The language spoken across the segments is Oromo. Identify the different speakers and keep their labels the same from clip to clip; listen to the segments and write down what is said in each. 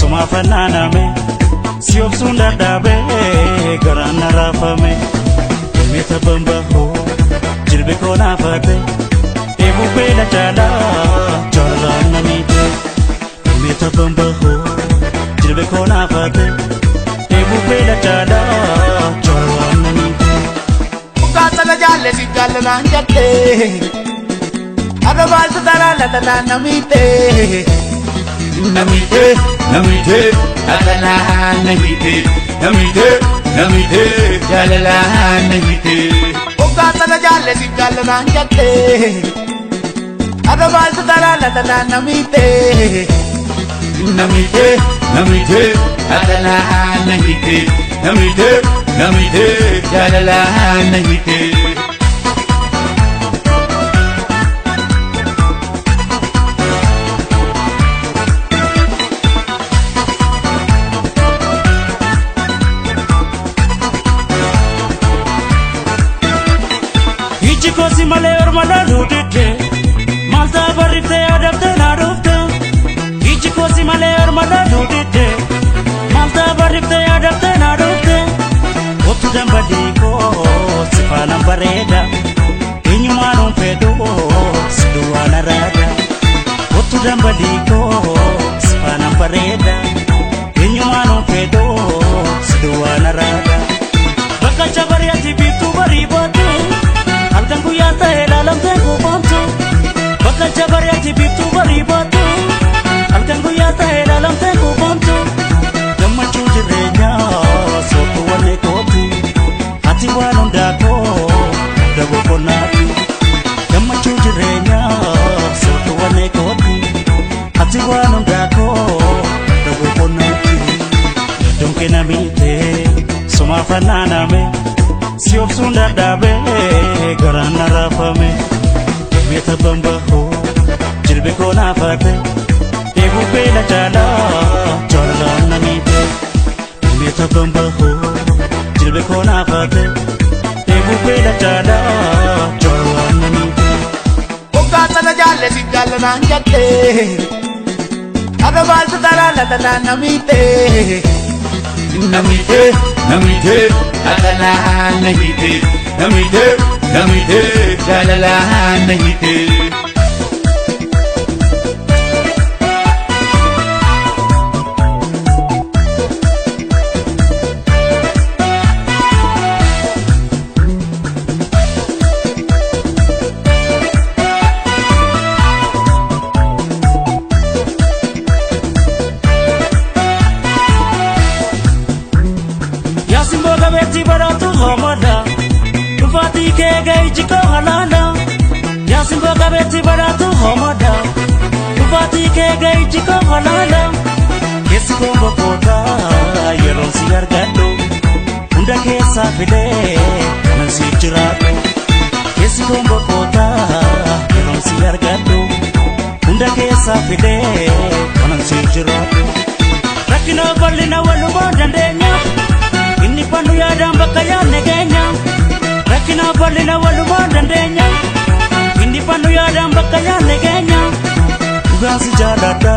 Speaker 1: Sumaaf naaname si obsuun dadhabe garaan na raafame. Deemee bambahoo jilbi koo naafate dheebuu beela caalaa jaalalaan na miite. Deemee bambahoo jilbi koo naafate dheebuu beela caalaa jaalalaan na miite.
Speaker 2: Sana jaalle si jaallalaan jette Arra maaltu talaa namite
Speaker 3: Namite, namite, atalaa namite, namite, namite, jaalalaa namite.
Speaker 2: Hoggaa sana jaalle si jaallalaan jette Arra maaltu talaa namite
Speaker 3: Namite, namite, atalaa namite, namite, namite, jaalalaa namite.
Speaker 1: Ijji koosi malee orma laaluu didde maal ta'a barriftee yaadaftee naa dhufte. Ijji koosi malee orma laaluu didde maal ta'a barriftee yaadaftee naa dhufte. Ottu dambalii koo si faanaan bareeda eenyumaan hin fedhu si duwwaan araada. Ottu dambalii koo si faanaan bareeda eenyumaan hin fedhu si duwwaan araada. Bakka jabari'aati biiftuu barii baatu. Halkan guyyaa ta'e ilaalamtee kuufamtu. Bakka jabari'aati biiftuu barii baatu. Halkan guyyaa ta'e ilaalamtee kuufamtu. Gammachuu jireenyaa soortuu wanne kooti. Ati waan hundaa koo adda boqonnaati. Gammachuu jireenyaa soortuu wanne kooti. Ati waan hundaa koo adda boqonnaati. Yaadoon na miite sumaaf naaname. Si obsuun dadhabe garaan na raafame. Deemee bambahoo jilbi koo naafate dheebuu beela caalaa jaalalaan na miite. Deemee bambahoo jilbi koo naafate dheebuu beela caalaa jaalalaan na miite.
Speaker 2: Hoggaa sana jaalle si jaallalaan jette Arra maaltu talaa namite
Speaker 3: Namite, namite, atalaa namite, namite, namite, jaalalaa namite.
Speaker 1: Yaasin booda beektii badhaatu hoomada dhufaatii kee ga'ii jikoo halaala. Yaasin booda beektii badhaatu hoomada dhufaatii kee ga'ii jikoo halaala. Keessi koo boqotaa yeroon si argadhu hunda keessaa filee kanan si jiraadhu. Keessi koo boqotaa yeroon si argadhu hunda keessaa filee kanan si jiraadhu. Rakkina bal'ina walumaa dandeenya. Inni fannu yaadaan bakka yaadne keenya. Rakkina bal'ina walumaa dandeenya. Inni fannu yaadaan bakka yaadne keenya. Dhugaan si jaaladha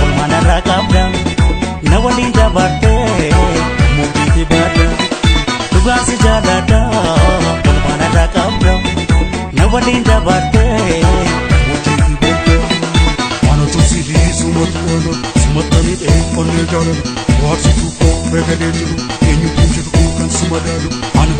Speaker 1: olmaan irraa qabda. Na waliin dabartee murtiitti baadha. Dhugaan si jaaladha olmaan irraa qabda. Na waliin dabartee murtiitti baadha.
Speaker 4: Anatu si hiisumatu ana simattanii dheeffannee jaalala waarsituu koo regalee jiru eenyutu jiru kan si madaalu ana